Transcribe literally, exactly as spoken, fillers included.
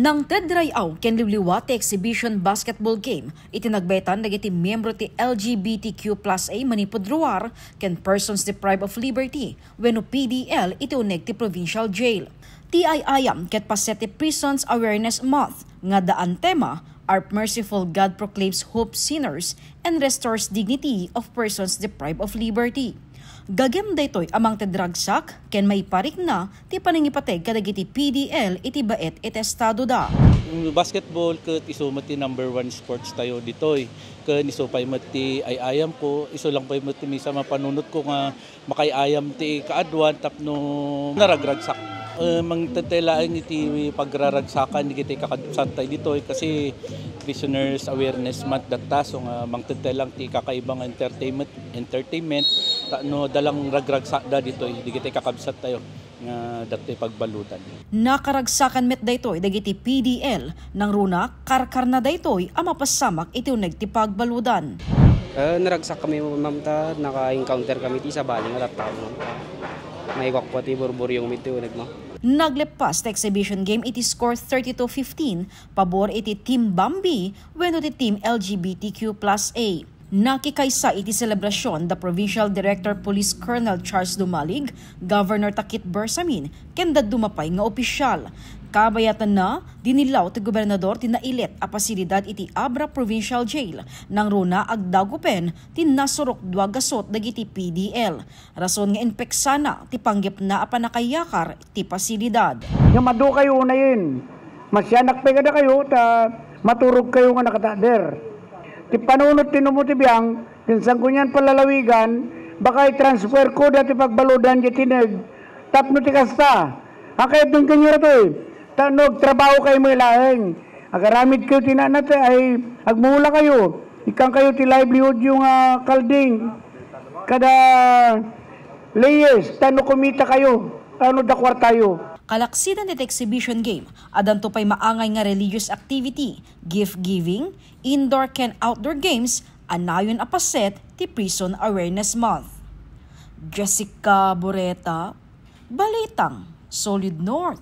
Nangted ray-aw ken liwliwa ti exhibition basketball game iti nagbaetan dagiti miyembro ti L G B T Q plus A Manipud Ruar ken persons deprived of liberty wenno P D L iti uneg ti provincial jail. Ti ay-ayam ket paset ti Prisons Awareness Month nga daan tema, "Our Merciful God Proclaims Hope Sinners and Restores Dignity of Persons Deprived of Liberty." Gagem daytoy a mangted ragsak ken maiparikna ti panangipateg kadagiti P D L iti baet iti estadoda. Basketball ket isu met ti number one sports tayo ditoy. Ken isu pay met ti ay-ayam ko, isu lang pay met ti maysa mapanunot ko nga makaay-ayam ti kaaduan tapno naragragsak. Eh, mangted tay laeng iti pagraragsakan dagiti kakabsat tayo ditoy kasi Prisoners Awareness Month datta, so nga mangted tay lang ti kakaiba nga entertainment, entertainment, ta no dalang ragragsakda ditoy, dagiti kakabsat tayo nga datoy pagbaludan. Nakaragsakan met daytoy dagiti P D L, nangruna karkarna daytoy a mapasamak iti uneg ti pagbaludan. Eh, naragsak kami, ma'am, ta naka-encounter kami ti sabali nga tattao, ma'am, ta maikuakua ti burburyong mi ti uneg, ma'am. Nagleppas ti exhibition game iti score thirty-two fifteen pabor iti Team Bambi wenno ti Team L G B T Q plus A. Nakikaysa iti selebrasion da Provincial Director Police Colonel Charles Dumalig, Governor Takit Bersamin, ken dadduma pay nga opisyal. Kabayatanna, dinillaw ti gobernador ti nailet a pasilidad iti Abra Provincial Jail, nangruna agdagupen ti nasurok dua gasut dagiti P D L. Rason nga inpeksana ti panggepna a pannakayakar ti pasilidad. Ngem adu kayo unayen. Masianak pay kadakayo ta maturog kayo nga nakatakder. Ti panunot ti numo ti biang, ken sanko nian palalawigan, baka i-transfer ko dati pagbaludan diay tineg. Tapno ti kasta, akayat dun kanyo ratoy. Ta no agtrabaho kayo met laeng, agaramid kayo ti nanat ay agmula kayo. Ikkan kayo ti livelihood yo nga kalding. Kada layers, ta no kumita kayo, ano da kwartayo. Kalaksidan iti exhibition game, addanto pay maangay nga religious activity, gift giving, indoor ken outdoor games, a nayon a paset ti Prison Awareness Month. Jessica Boreta, Balitang Solid North.